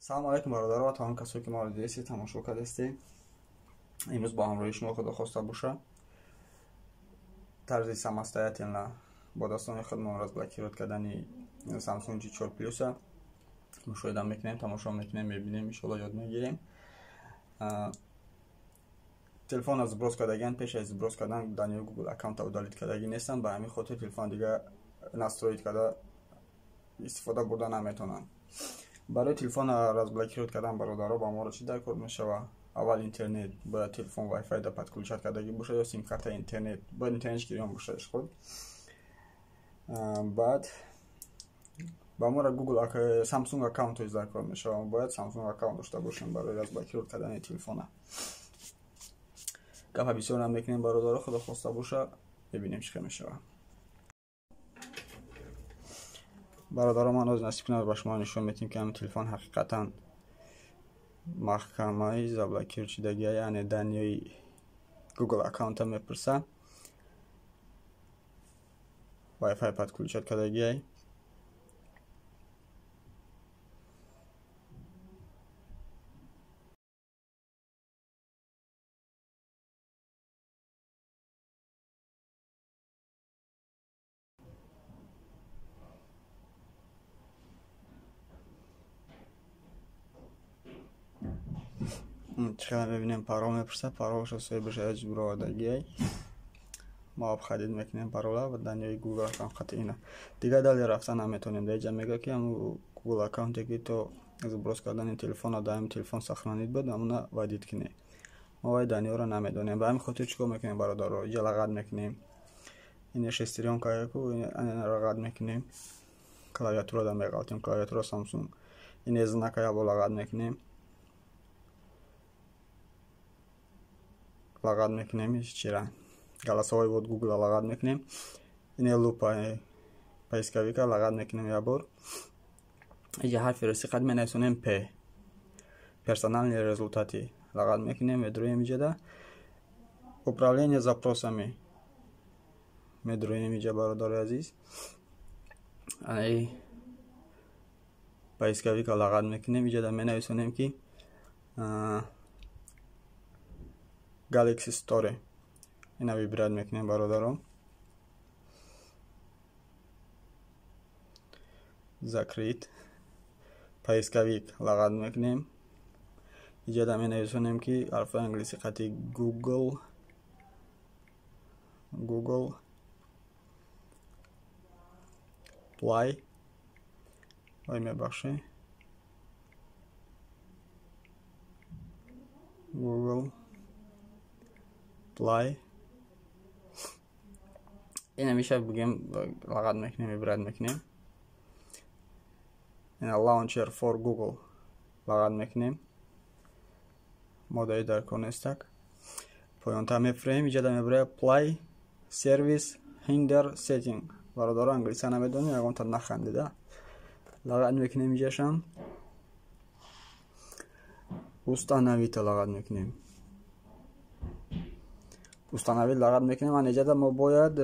Салом алейкум бародаро ва тамоми касое ки маро дидастед, тамошо кардастед. Имрӯз бо ҳамроҳии шумо худо хоста боша тарзи самостоятельно бо дастони худмон разблокировать кардани Samsung G4 Plus мушоҳида мекунем, тамошо мекунем, мебинем, иншоалло ёд мегирем. Телефонро сброс кардагиан, пеш аз сброс кардан данные Google аккаунта удалить кардагӣ нестанд, ба ҳамин хотир телефон дига настроить карда истифода бурда наметавонанд. Барои телефонро разблокировать кардан бародаро ба моро чӣ дар кор мешавад? Аввал интернет, бояд телефон Wi-Fi да подключать кардагӣ бошад ё сим-карта интернет, бояд интернет гирён бошад худ. Баъд ба моро Google Samsung аккаунт дар кор мешавад. Бояд Samsung аккаунт дошта бошем барои разблокировать кардани телефона. Гапа бисёр намекунем бародаро, худо хоста боша мебинем чӣ хел мешавад. Бародаро, ман оз насиб кунад ба шумо нишон медиҳем, ки ҳамин телефон ҳақиқатан маҳкамаи заблокировать шудагия, яъне данные Google аккаунта мепурса, Wi-Fi подключать кардагиай. Чӣ мебинем, парол мепурсад, паролшо соҳибаш ҳеҷ буровардагиай. Мо обходить мекунем парола ва данные Google аккаунт хати ина. Дигар дале рафта наметавонем. Дар инҷа мегӯяд, ки ҳамун Google аккаунте ки то сброс кардани телефона дар ҳамин телефон сохранить буд, ҳамуна вводить кунед. Мо вай данныеро намедонем. Ба ҳамин хотир чӣ кор мекунем бародаро? Инҷа лағат мекунем. Ин шестерёнка яку ина лағат мекунем. Клавиатура да меғалтем, клавиатура Samsung. Ин знака я бо лағат мекунем. Лағат мекунем чира голосовой ввод Google лағат мекунем. Ин лупа поисковика лағат мекунем як бор. Инҷа ҳарфи русӣ қад менависонем П. Персональные результаты лағат мекунем, медроем инҷа управление запросами медроем инҷа бародари азиз. Ай поисковика лағат мекунем, инҷа менависонем ки Galaxy Store. Ина выбирать мекунем бародарон. Закрыть. Поисковик лағат мекунем. Инҷа менависонем ки ҳарфи англисӣ қати Google Google Play. Ой, мебахшед. Google Play. Ин ҳамеша бигем лағат мекунем, выбирать мекунем. Ина Launcher for Google лағат мекунем. Модаи дар кор нестак. Поёнтар мефурем, инҷа мебарад Play Service Hinder Setting. Бародаро англиса намедонем, ягонта нахандида. Лағат мекунем инҷашам. Установить лағат мекунем. Установить лағат мекунем. Ан инҷа мо бояд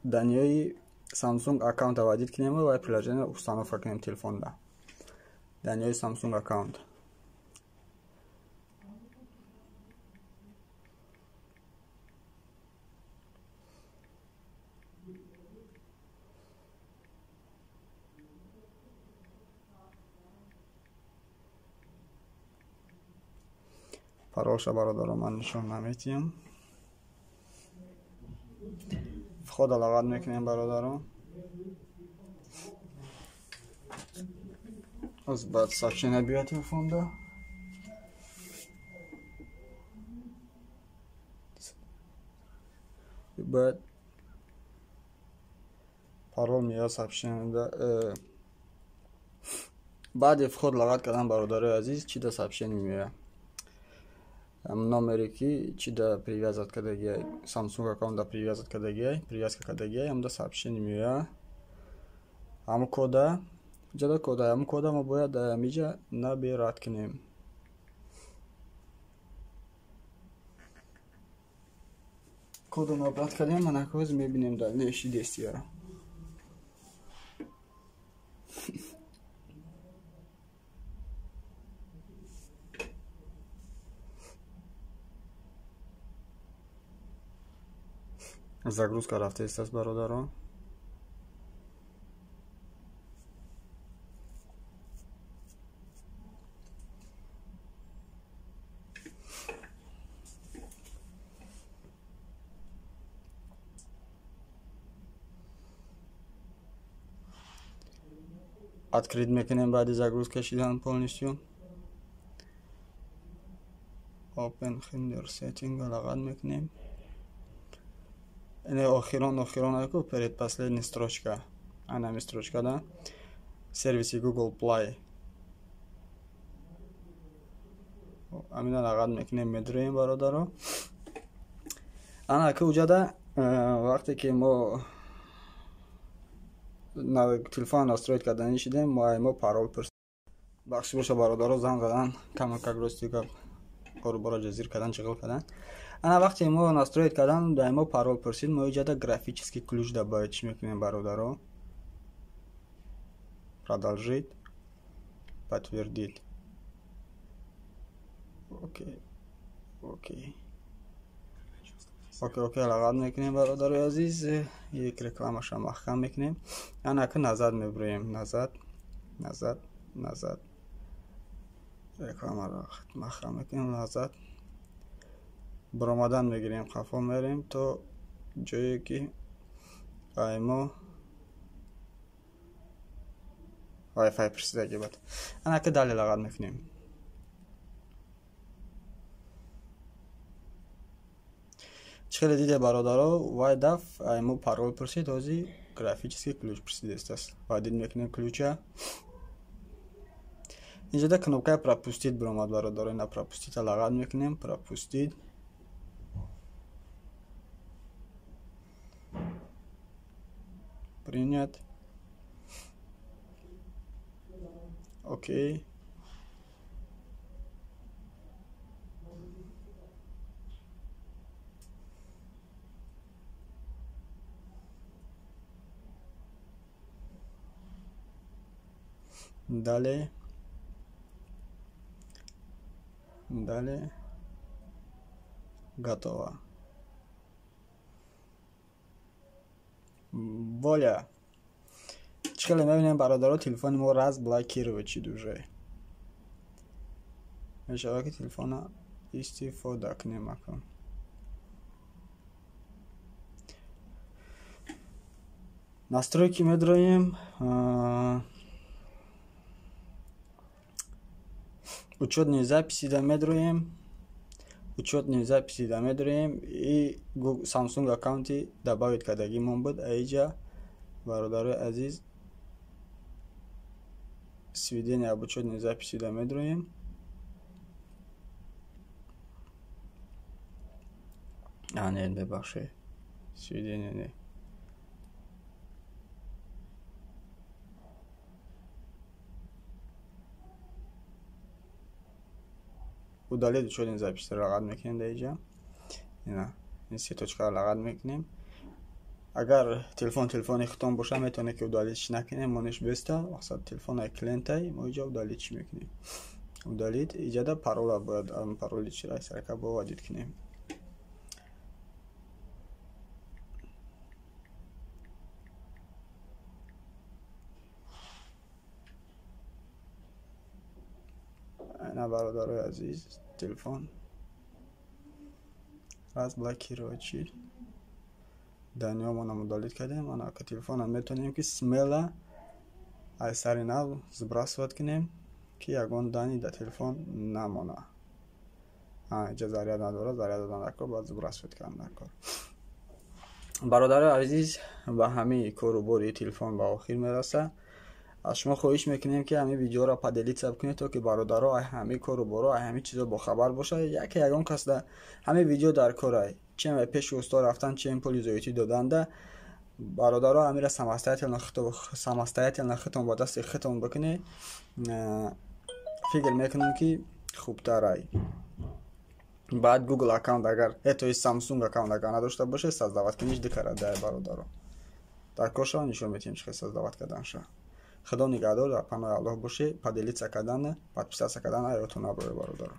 данные Samsung аккаунта вводить кунем ва приложение установка кунем телефонда. Данные Samsung аккаунт. Паролша бародаро ман нишон наметиҳам. Входа лағат мекунем бародаро. Аз баъд сообщение биёяд телефонда. Баъд парол меояд сообщениеда. Баъди вход лағат кардан бародарои азиз чӣ да сообщение меояд? Номере ки чи да привязать кардагиай, Samsung аккаунт да привязать кардагиай, привязка кардагиай, ҳамда сообщение меояд. Ҳамун кода, ҷада кода, ҳамун кода мо бояд дар ҳамиҷа набирать кунем. Кодо набрать кардем, манакоз мебинем дальнейшие действия. Загрузка рафтааст, бародарон. Открыть мекунем баъди загрузка шидан полностью. Open Hinder Setting лағат мекунем. Ине охирон аку предпоследний строчка. Анами строчка да. Сервиси Google Play. Амина лағат мекунем, медроем, бародаро. Ана ки уҷада вақте ки мо телефон настроить кардани шидем, мо парол пурс. Бахши боша, бародаро, занг задан, камакак рости гап корубора ҷазир кардан, чиғил кардан. Ана вақте мо настроить кардан, дар мо парол пурсид, мо иҷада графический ключ добавить чӣ мекунем, бародаро? Продолжить, подтвердить. Окей. Окей. Окей, окей, лағат мекунем, бародарои азиз. Як рекламаша маҳкам мекунем. Ана ки назад мебурем, назад, назад, назад. Рекламаро маҳкам мекунем, назад. Баромадан мегирем, қафо мерем то ҷое ки ай мо Wi-Fi пурсидаги буд. Ана ки далее лағат мекунем. Чӣ хеле диде, бародаро, вай даф мо парол пурсид, ҳозир графический ключ пурсидааст. Вводить мекунем ключа. Инҷода кнопкаи пропустить биромад, бародаро, ина пропустить лағат мекунем, пропустить. Принять. Окей. Далее. Далее. Готово. Воля. Чӣ хеле мебинем, бародаро, телефони мо разблокировать шид уже. Мешавад ки телефона истифода кунем акун. Настройки медроем. Учетные записи да медроем. Учетные записи да медроем и Samsung аккаунти добавить кардагимон буд. Аиҷа, бародарои азиз, сведения об учетной записи да медроем. А, не, бебахшед. Сведения не. Удалить учетные записи лағат мекунем дар инҷа. Ина, ин се точкаро лағат мекунем. Агар телефон телефони худтон боша, метавонед ки удалить накунем, монеш беста, мақсад телефонаи клиентай, мо инҷа удалить мекунем. Удалить, иҷада парола бояд, пароли чира сарака бо вводить кунем. Ана, бародарои азиз, телефон разблокировать шид. Данныемонам удалить кардем. Ана ка телефона метавонем ки смело аз сари нав сбрасывать кунем, ки ягон данные дар телефон намона. Инҷа заряд надорад, заряд додан даркор, бояд сбрасывать кардан даркор. Бародарои азиз, ба ҳамаи кору бори телефон ба охир мерасад. Аз шумо хоҳиш мекунем, ки ҳамин видеоро поделиться кунед, то ки бародаро ай ҳамаи кору боро, ай ҳамаи чизо бохабар бошад. Яке ягон кас да ҳамин видео дар корай, чем пеши усто рафтан, чем пули зоитӣ доданда. Бародаро, ҳамира самостоятельно худтон ба дасти худтон бикунед, фикр мекунам, ки хубтарай. Баъд Google аккаунт агар, то есть Samsung аккаунт агар надошта бошед, создавать куниш дикара дай, бародаро. Дар кор шава, нишон метиҳем чӣ хел создавать карданша. Худо нигаҳдор, дар паноҳи Аллоҳ бошед. Поделиться кардан, подписаться кардан ёдтон набаред, бародаро.